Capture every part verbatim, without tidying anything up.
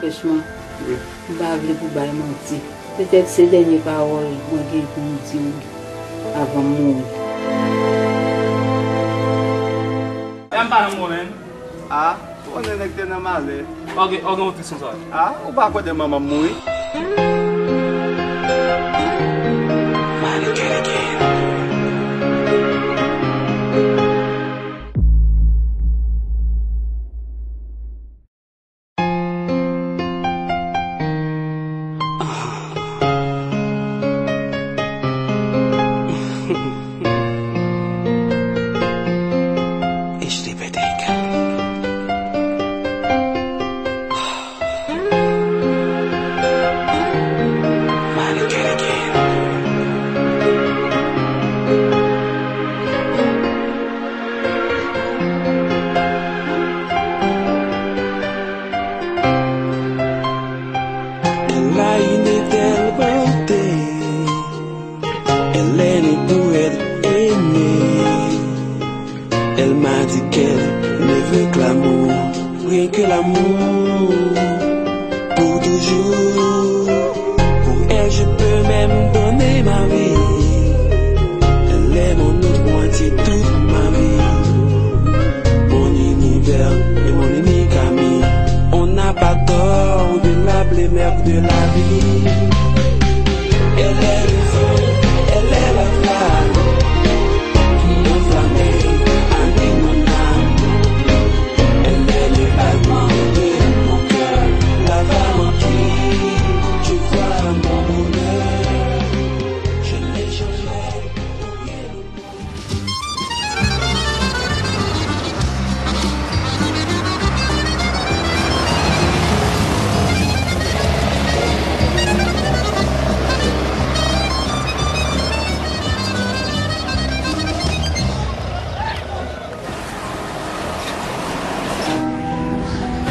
Franchman, m pa vle pou bay manti. Petèt se dènye pawòl mwen gen pou m di w avan m mouri. Lè m pa nan moman menm. Ah, ou konnen nèg te nan malè. Ou gen, ou gen otis konsa. Ah, ou pa kwè demen manman m mouri? Elle a une telle beauté, elle est née pour être aimée. Elle m'a dit qu'elle ne veut que l'amour, rien que l'amour, pour toujours. Pour elle, je peux même donner ma vie. Elle est mon autre moitié, toute ma vie. Mon univers et mon unique ami. On n'a pas tort de l'appeler mère de la vie. Elle est le feu, elle est la flamme qui enflamme, anime mon âme. Elle est le battement de mon cœur, la femme en qui je vois mon bonheur. Je ne l'échangerai pour rien au monde.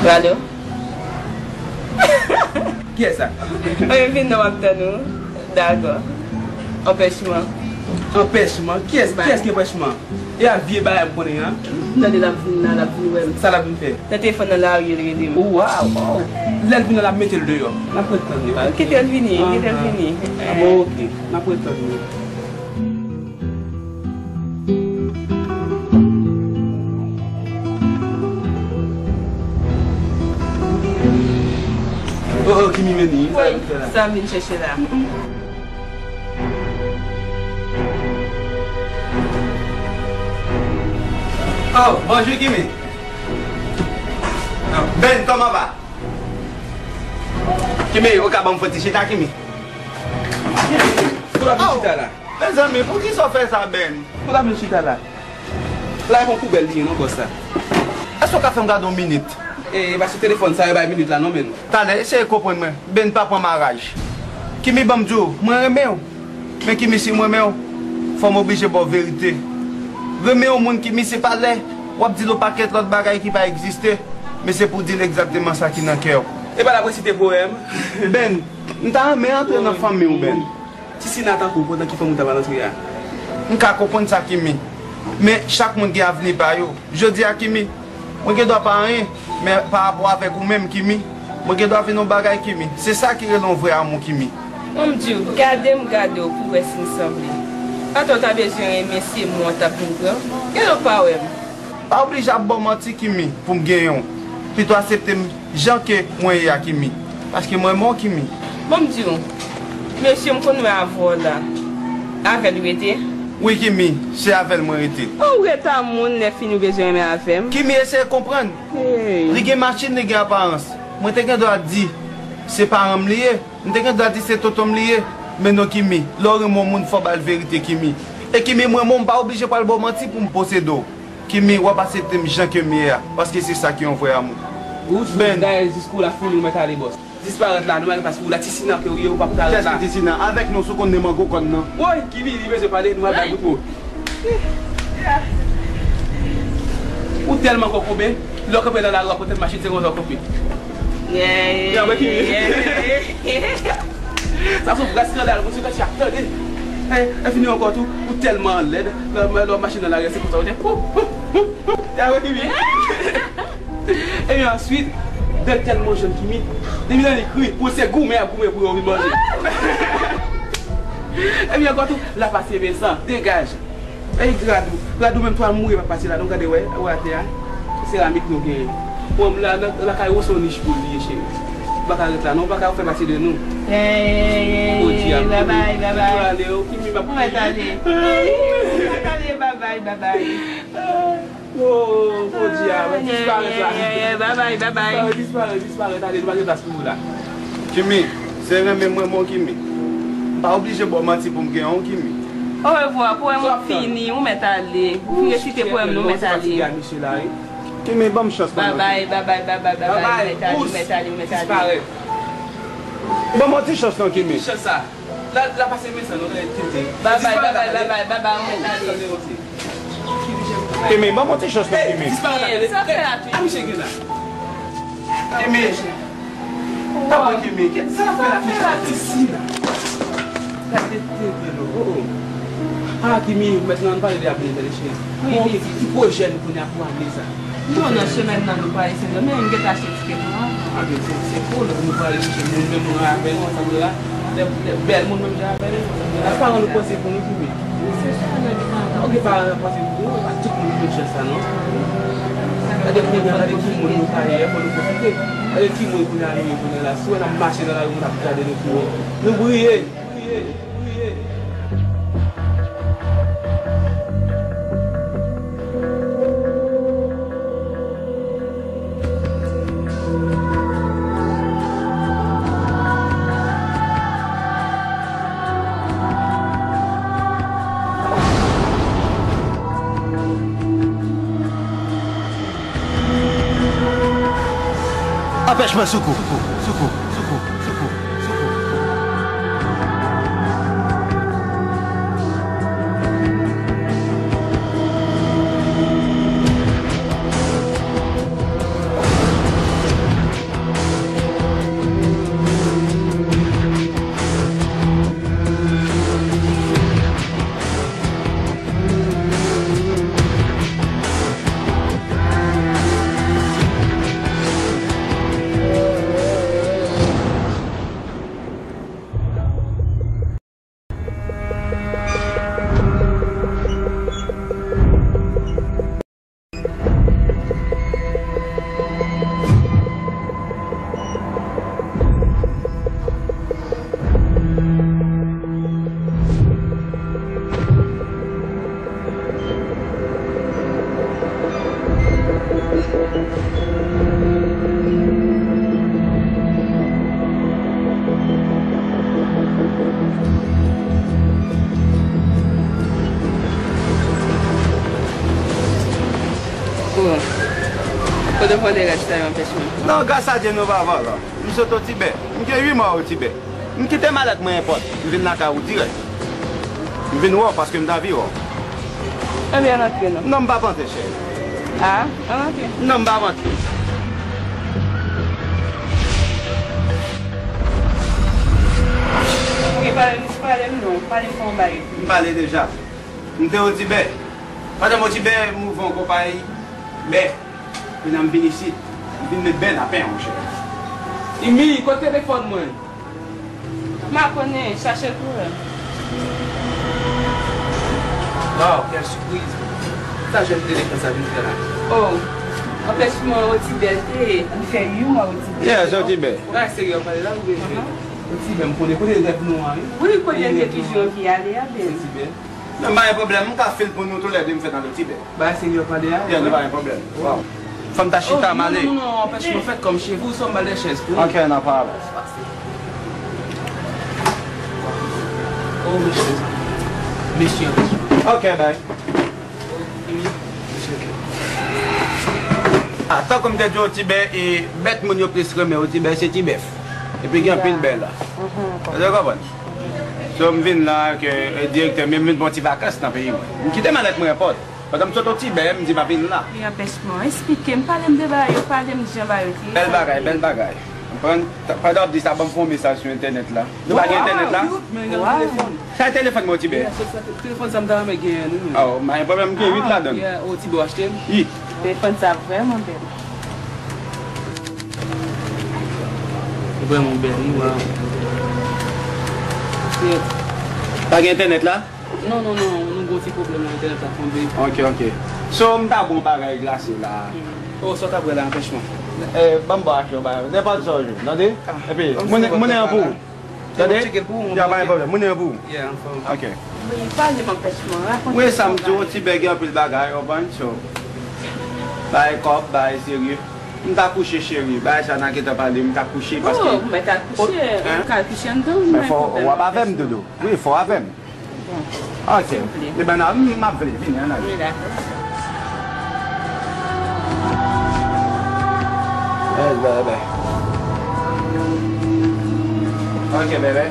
Alo? Kiyès sa? Mwen vin nan, m ap tann ou. Dakò. Anpèchman. Anpèchman? Kiyès, kiyès ki anpèchman? E a vye bagay m konnen an? Tande l ap vin la, l ap vin wè m. Sa l ap vin fè? Nan telefòn nan lari, l rele m. Waw, waw. Lè l vin la, l ap mete l deyò. N ap ret tann li. Kite l vini, kite l vini. Ah bon, oke. N ap ret tann li. Oh, oh, Kimi vini. Wi, sa m vin chèche la. Oh, bonjou, Kimi. Oh, Ben, kòman va? Kimi, ou ka ban m fon ti chita, Kimi? Pou la vin chita la. Mezanmi, poukisa w fè sa, Ben? Pou la vin chita la. La e yon poubèl li ye non, bòs la. Èske w ka fè m gade yon minit? E, e pa sou telefòn sa yo bay minit la non, men. Talè, eseye konprann mwen. Ben, pa pran maraj. Kimi, ban m di w, mwen renmen w. Men Kimi, si m renmen w, fò m oblije ba w verite. Renmen yon moun, Kimi, se pa lè w ap di l yon pakèt lòt bagay ki pa egziste, men se pou w di l egzakteman sa ki nan kè w. E pa l ap resite powèm. Ben, m ta renmen antre nan fanmi w, Ben. Ti Sina tankou w, kontan ki fanmi w ta pral antre a. M ka konprann sa, Kimi. Men chak moun gen avni pa yo. Jodi a, Kimi, mwen gen dwa pa anyen, men pa rapò avèk ou menm, Kimi, mwen gen dwa vin yon bagay, Kimi. Se sa ki rele yon vrè amou, Kimi. Ban m di w, gade m gade w pou w wè si n sanble. Atò w ta bezwen renmen se mwen w t ap vin pran. Gade w pa wè m. Pa oblije ap ba w manti, Kimi, pou m genyen w. Pito aksepte m jan ke mwen ye a, Kimi. Paske mwen renmen w, Kimi. Ban m di w, mesye m konn wè avè w la. Avè l ou rete? Wi, Kimi, se avè l mwen rete. Ou ret a moun, lè fini ou bezwen renmen avè m? Kimi, eseye konprann. Hey. Li gen machin, li gen aparans. Mwen te gen dwa di se paran m li ye. M te gen dwa di se tonton m li ye. Men non, Kimi, lè w renmen yon moun, fò w ba l verite, Kimi. E Kimi, mwen menm, m pa oblije pral ba w manti pou m posede w. Kimi, w ap aksepte m jan ke m ye a, paske se sa ki yon vrè amou. Ou sou dayè jis kou la fini, ou mèt ale, bòs. Disparèt la, nou mèt paske ou la, Ti Sina ke ou ye, ou p ap ka ret la. Kiyès ki Ti Sina? Avèk nou sou konn ne mango kòn nan. Woy, Kimi, li bezwen pale, nou al bay bout mo. Ou tèlman kokobe, lè w kanpe nan lari, w ap kontan machin, se konsa w kanpe. Yeah, yeah, yeah. Sa se yon vrè skandal, moun se fè chak tande. E, e fini ankò tou, ou tèlman lèd, lè, lè w mache nan lari, se konsa ou te. Hou, hou, hou, hou. Te avè Kimi. Epi answit, Lè l tèlman jèn Kimi, depi lè li kri, pou se goumen ap goumen pou yo vin manje. Epi ankò tou, l ap pase men san, degaj. Ey, Gradou, Gradou menm tou al mouri pa pase la, non, gade, wè, wè atè a. Seramik nou genyen. Bon, m la, nan lakay ou se yon nich pou l ye, cheri. Ou pa ka ret la, non, ou pa ka fè pati de nou. Ey, ey, ey, ey, babay, babay. Ou mèt ale, ou Kimi m ap. Ou mèt ale. Ey, ou mèt ale, babay, babay. Oh, jodi a, mwen disparèt la. Yeah, yeah, yeah, yeah. Bye bye, bye bye. Disparèt, disparèt, disparèt, ale, nou pa gen plas pou ou la. Kimi, se renmen mwen, mon Kimi. M pa oblije ba w manti pou m gen yon Kimi. Orevwa, pou wè mwen fini, ou mèt ale. Ou fini resite powèm nan, ou mèt ale. Kimi, ban m chans mwen. Bye bye, bye bye, bye bye, bye bye, ou mèt ale, ou mèt ale, ou mèt ale. Disparèt. Ban m yon ti chans non, Kimi. Ki chans sa? La, la pase men san non, tande, tande. Bye bye, bye bye, bye bye, bye bye, ou mèt ale. Kimi, ban m yon ti chans non, Kimi. Disparèt atè. Sa fè la tou. A misye gen la. Kimi. Taban Kimi. Sa fè la tou isi la. Gade tete lo. Oh, oh. Ah, Kimi, mentnan ann pale de avenir, mesye. Bon, ki, ki pwojè nou kounye a pou ane sa? Non, nan semèn nan nou prale Sendomeng, m gentan achte tiket mwen. Ah, men se, se cool, nou prale chèche moun menm mwen avè l, sa vre la. Lè, lè bèl moun menm jan avè l, sa vre la. Paran nou panse pou nou, Kimi. Se sa, lè nou pa. Ok, paran nou panse pou nou, pa tout moun ki jwenn chans sa, non. Gade kounye a, gade ki moun nou ka ye, fò nou pwofite. Gade ki moun kounye a nou ye kounye a la. Si w wè n ap mache nan lari, moun ap gade nou ki moun. Nou briye! Anpèchman, soukou, soukou, soukou, soukou, soukou. Bon. Kote w pran de rad sa yo anpèchman? Non, gras a Dye nou pa vòlò. M sot Otibè. M gen uit mwa Otibè. M kite malèt mwen enpòt. M vin lakay ou dirèk. M vin wè w paske m t anvi wè w. Ebyen, ann antre non. Non, m p ap antre, cheri. A, ann antre. Non, m p ap antre. Ok, pale m, pale m non. Pale m fè yon bagay. M pale deja. M te Otibè. Pandan m Otibè, m ouvri yon konpayi bè. Kounye a m vin isit. M vin met bè lapen, monchè. Imi, kote telefòn mwen? M pa konnen, chache l pou wè. Waw, kèl sipriz! Sa jèn telefòn sa vin fè la? Oh, anpèchman Otibè l te ye. Li fè uit mwa Otibè. Yeah, se Otibè. Ou ka serye w ap pale la, ou bezwen? Otibè, m konnen kote rèv nou an, wi. Wi, kote l te toujou anvi ale a, bèl. Otibè. Non, pa gen pwoblèm, m ka fil pou nou toulède, m fèt nan Otibè. Ba serye w ap pale a? Yeah, nou pa gen pwoblèm. Waw. Fò m ta chita, m ale. Non, non, non, anpèchman fèt kòm cheve w, sò m ba l de chèz pou ou. Ok, nan pa alèz. Oh, mesye. Mesye, anpèchman. Ok, bay. Ah, tankou m te di w, Otibè, e bèt moun yo plis renmen Otibè, se ti bèf. Epi gen anpil bè la. Ou te konprann? So, m vin la, ke, e, direktè, men m vin pran ti vakans nan peyi mwen. M kite malèt mwen enpòt. Pandan m sot Otibè, m di m ap vin la. Wi, anpèchman. Eksplike m, pale m de bagay yo, pale m jan bagay yo te ye. Bèl bagay, bèl bagay. Konprann? Pandan w ap di sa, ban m fè yon mesaj sou entènèt la. Nou pa gen entènèt la? Men gen telefòn. Sa e telefòn mwen, Otibè? Yeah, se sa, te-, telefòn sa m ta renmen genyen, wi. Oh, pa gen pwoblèm, m gen uit ladan l. Yeah, Otibè w achte l? Wi. Telefòn sa vrèman bèl. Vrèman bèl, wi, waw. Se Pa gen entènèt la? Non, non, non, nou gon ti pwoblèm nan entènèt la tonbe. Ok, ok. So, m ta bon bagay glase la. Oh, sa w ta bwè la, anpèchman? Eh, ban m bò aksyon, bagay. Nenpòt sa w jwenn, tande? Epi, mounen an pou ou. Tande? Ya, pa gen pwoblèm. Mounen an pou ou. Yeah, anfòm. Ok. Wi, pale m anpèchman, rakonte. Wi, sa m di w, ti bèg anpil bagay, w konprann? So, bay kòb, bay serye. M ta kouche, cheri. Bagay sa n a gentan pale, m ta kouche paske. Oh, mwen ka kouche, hein? Ou ka kouche anndan, men fò w ap avè m, Dodo. Wi, fò w avè m. Ok. Souple. Ebyen, m ap vle, vini, ann ale. Wi, dakò. Yes, bebe. Ok, bebe.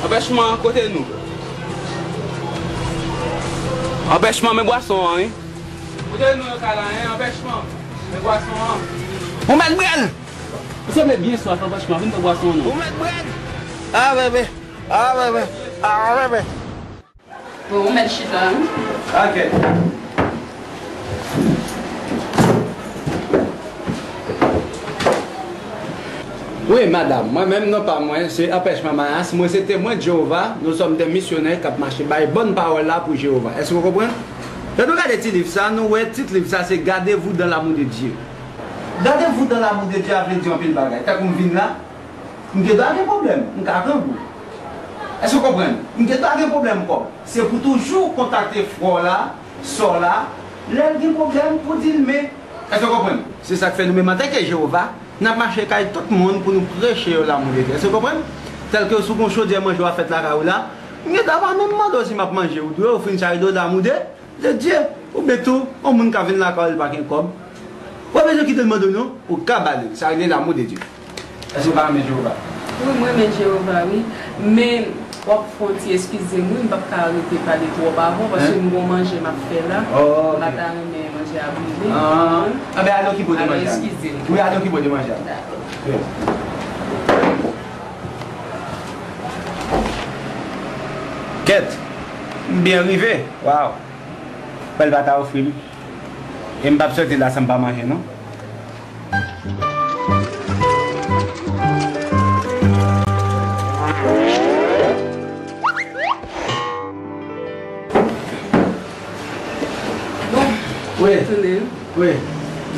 Anpèchman, kote nou? Anpèchman, men bwason an, wi. Kote nou yo ka la, hein? Anpèchman, men bwason an. Ou mèt bwè l! Ou sanble byen swaf, anpèchman, vin pran bwason an non. Ou mèt bwè l! Ah, bebe! Ah, bebe! Ah, bebe! Bon, ou mèt chita, wi. Ok. Wi, madanm, mwen menm, non pa mwen, se Anpèchman Mayas. Mwen se Temwen de Jewova. Nous sommes des missionnaires k ap mache bay bòn pawòl la pou Jewova. Èske w konprann? Lè nou gade ti liv sa, nou wè tit liv sa se Gardez-vous dans l'amour de Dieu. Gardez-vous dans l'amour de Dieu a vle di anpil bagay. Tankou m vin la, m gen dwa gen pwoblèm, m ka grangou. Èske w konprann? M gen dwa gen pwoblèm kòb. Se pou toujou kontakte frè w la, sè w la, lè l gen pwoblèm pou di l men. Èske w konprann? Se sa k fè nou menm antanke Jewova, n ap mache kay tout moun pou nou preche yo l'amour de Dieu. Èske w konprann? Tèlke si w gen yon chodyè manje w ap fèt lakay ou la, m gen dwa pa menm mande w si m ap manje, ou dwe ofri m sa yo de l'amour de de Dye, oubyen tou, yon moun ka vin lakay ou, li pa gen kòb. Ou pa bezwen kite l mande w non, ou ka ba li l. Sa rele l'amour de Dieu. Èske w pa renmen Jewova? Wi, mwen renmen Jewova, wi. Men, w ap fè yon ti eskize m, wi, m p ap ka rete pale twòp avè w, paske m gon manje m ap fè la. Oh, ok. M pa ta renmen manje a brive. Ah. Anben, ale okipe w de manje a. Eskize m. Wi, ale okipe w de manje a. Dakò. Wi. Kèt, m byen rive. Waw. Pè l pa ta ofri m. E m p ap soti la san m pa manje, non. Bon, wi. Tounen. Wi.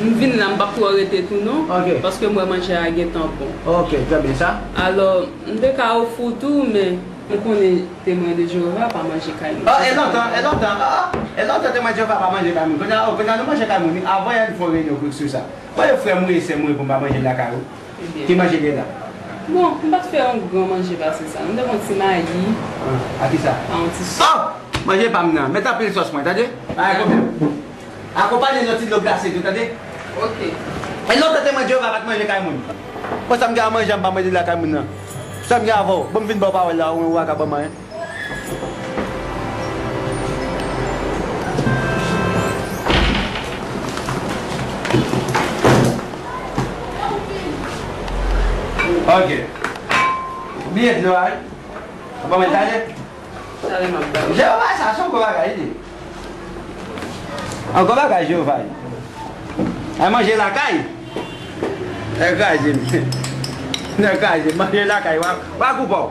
M vin la, m p ap twò rete tou non, ok, paske m wè manje a gentan bon. Ok, trè byen sa. Alò, m te ka ofri w tou, men m konnen Temwen de Jewova pa manje kay moun. Ah, e lontan, e lontan, ah, e lontan Temwen de Jewova pa manje kay moun. Kounye a, oh, kounye a nou manje kay moun, wi. Avan yè n fè yon reyinyon kou sou sa. Mande frè m ou ye sè m ou ye pou m pa manje lakay ou. Ebyen. Ki manje gen la? Bon, m pa t fè yon gran manje pase sa. M te fè yon ti mayi. Ah, a ki sa? A yon ti sòs. Oh! Manje pa m nan. Met anpil sòs mwen, tande? Pa gen pwoblèm. Akonpanye l yon ti dlo glase tou, tande? Ok. E lontan Temwen Jewova pa t manje kay moun. Bon, sa m gen a manje a, m pa manje lakay moun nan. Sa m gen avè w? Ban m vin ba w pawòl la, ou menm ou pa ka ban m anyen. Ok. Bliye dlo a, wi. Ban mwen tande. Sa lè m ap ba w. Jewova, sa se yon gwo bagay, li. Yon gwo bagay, Jewova, li. Ay manje lakay. Nèg kraze m. Nèg kraze m. Manje lakay, wa, wa kou pa w.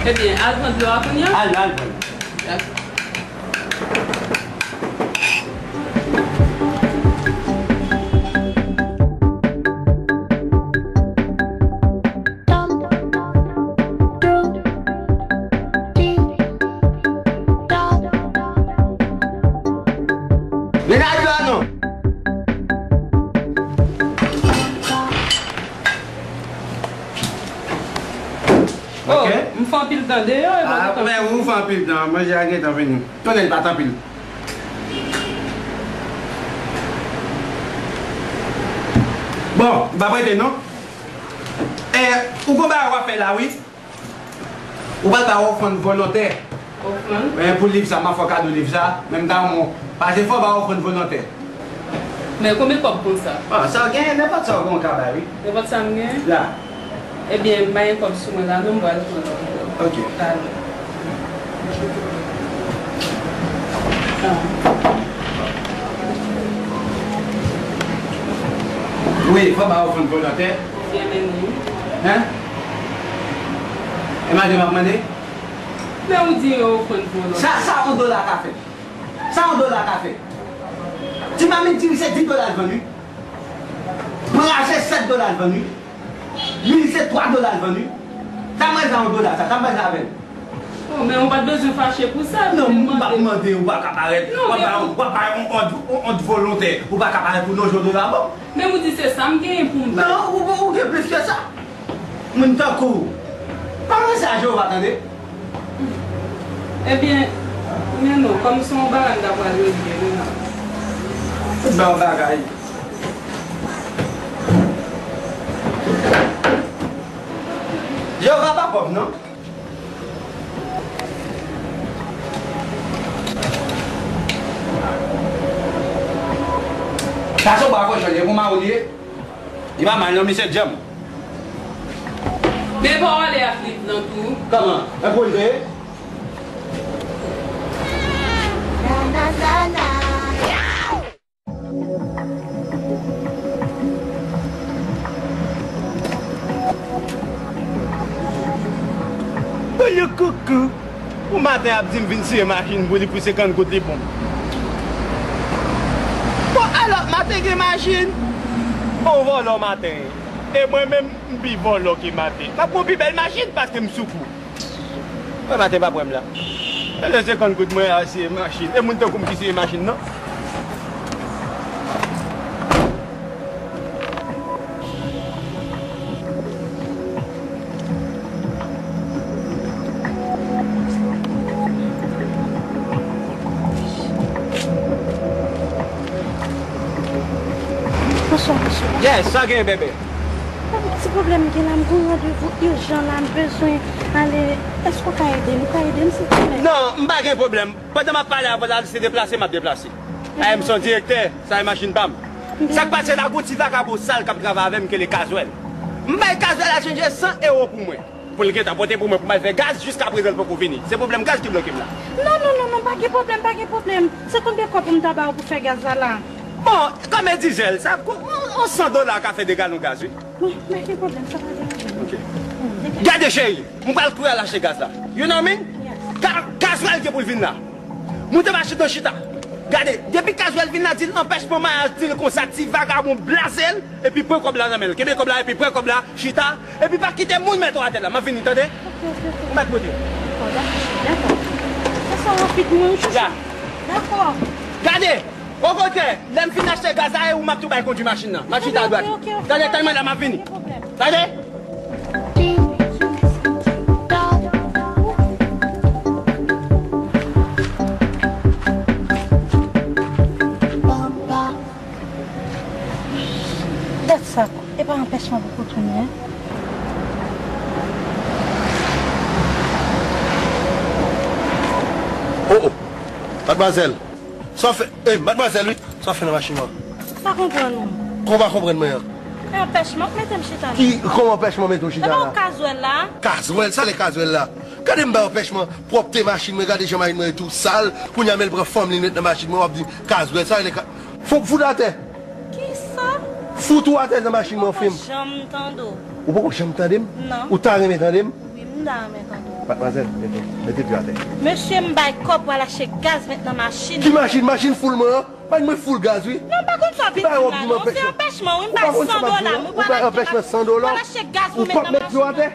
Ebyen, al pran dlo a kounye a? Al, al pran. Dakò. Vin a dlo a non. Oh, ok. M fè anpil tan deyò, e pa gentan fini. Ah, men ou fè anpil tan, manje a gentan fini. Tounen l pa t anpil. Bon, m p ap rete non. Eh, ou gon bagay w ap fè la, wi. Ou pral ba ofrann volontè. Ofrann? Eh, pou liv sa, m ap fè w kado liv sa. Men m ta renmen w pase fò ba ofrann volontè. Men konbyen kòb konsa? Ah, sa w genyen, nenpòt sa w gen w ka bay, wi. Nenpòt sa m gen? La. Ebyen, m pa gen kòb sou mwen la, non, m pral pran lòt. Ok. Talè. Ah. Wi, fò ba w fon volontè. Byen mennen. Hein? E malgre m ap mande? Men ou di yo ofrann pou yon lòt. Sa, sa yon dola ka fè? Sa yon dola ka fè? Ti mamit diri se dis dola l vann, wi. Pran se sèt dola l vann, wi. Lwil se twa dola l vann, wi. Sa mwen sa yon dola, sa, sa mwen sa avè l. Oh, men ou pa t bezwen fache pou sa. Non, m pa mande, ou pa ka parèt. Non, w ap bay yon, w ap bay yon ont, yon ont volontè. Ou pa ka parèt pou non, yon dola, bon. Men ou di se sa m genyen pou m bay. Non, ou, ou gen plis ke sa. Moun tankou w pa ranse a Jewova, tande. Ebyen, men non, kòm se yon bagay m ta pral regle, men non. Tout ba yon bagay. Jewova pa pòv, non. Sa se yon bagay fò chanje pou mari w li ye. Li pa mal non, misye djanm. Men pa w ale ak liv lan tou. Kòman? E pou l veye? Boulou koukou. Ou maten ap di m vin siye machin pou li pou senkant goud li bon. Bon, alò, maten gen machin? Bon, vòlò maten. E mwen menm, m pi vòlò ke maten. M ap pran pi bèl machin paske m sou kou. Mwen maten pa pran m la. E lè senkant goud mwen a siye machin. E moun tankou m ki siye machin, non? Bonswa, mesye. Yes, sa gen, bebe? Yon ti pwoblèm gen la, m gen yon randevou ijan la, m bezwen ale. Èske w ka ede m? Ou ka ede m, silvouplè? Non, m pa gen pwoblèm. Pandan m ap pale avè w la, li se deplase, m ap deplase. Ayè, m se yon direktè, sa e machin pa m. Sa k pase la, gon ti vakabon sal k ap travay avè m, ki rele Kazwèl. M bay Kazwèl a chanje san ewo pou mwen. Pou l gentan pote pou mwen, pou m al fè gaz, jiskaprezan l poko vini. Se pwoblèm gaz ki bloke m la. Non, non, non, non, pa gen pwoblèm, pa gen pwoblèm. Se konbyen kòb pou m ta ba w pou fè gaz la la? Bon, kòm e dizèl, sa, yon, yon san dola ka fè de galon gaz, wi. Bon, pa gen pwoblèm, sa pa deranje m. Ok. Gade, cheri, m pral kouri al achte gaz la. You know me? Yes. Ka-, Kazwèl gen pou l vin la. Moute machin nan chita. Gade, depi Kazwèl vin la, di l anpèch mwen mayaj, di l konsa, ti vagabon blaze l, epi pran kòb la nan men l. Kenbe kòb la, epi pran kòb la, chita, epi pa kite moun mete w atè la. M ap vini, tande? Ok, ok, ok. Ou mèt moute. Dakò, dakò. Fè sa rapidman, chouchou. Ya. Dakò. Gade! Okontrè, lè m fin achte gaz la, e ou m ap tou bay kondwi machin nan. M ap chita adwat. Ok, ok, ok. Tande, tann mwen la, m ap vini. Pa gen pwoblèm. Tande? Tèt sa, e pa anpèchman pou koutounen. Oh, oh. Madmwazèl. Sa w fè, ey, madmwazèl, wi. Sa w fè nan machin nan? M pa konprann ou. Kòman w pa konprann mwen an? E anpèchman k mete m chita la. Ki, kòman anpèchman mete w chita la? E pa w kazwèl la? Kazwèl? Sa rele kazwèl la? Gade m bay anpèchman pwòpte machin mwen, gade jan machin mwen tou sal. Kounye a men l pran fanm li met nan machin mwen, w ap di kazwèl, sa rele ka-, fò w fout atè. Kisa? Fout ou atè nan machin mwen, fim. Mwen pa janm tande w. Ou poko janm tande m? Non. Ou ta renmen tande m? Wi, m ta renmen tande w. Madmwazèl, mete, mete pye w atè. Mesye, m bay kòb pou al achte gaz met nan machin. Ki machin? Machin foul mwen an? Machin mwen foul gaz, wi. Non, m pa konn sa w ap di m la, non. Se anpèchman, wi, m bay san dola, m pral achte gaz pou met nan machin nan.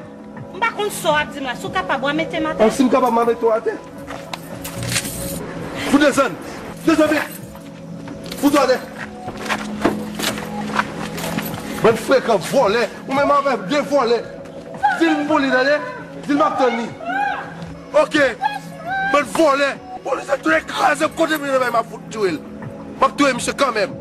M pa konn sa w ap di m la. Si w kapab, w a mete m atè. An, si m kapab, m a mete w atè. Fout desann. Desann vit. Fout ou atè. Bann frekan vòlè. Ou menm avè de vòlè. Di l m pou li, tande. Di l m ap tann li. Ok. Bann vòlè. Polis ap tounen kraze m kote m ye nan bay m ap fout touye l. M ap touye misye kanmenm.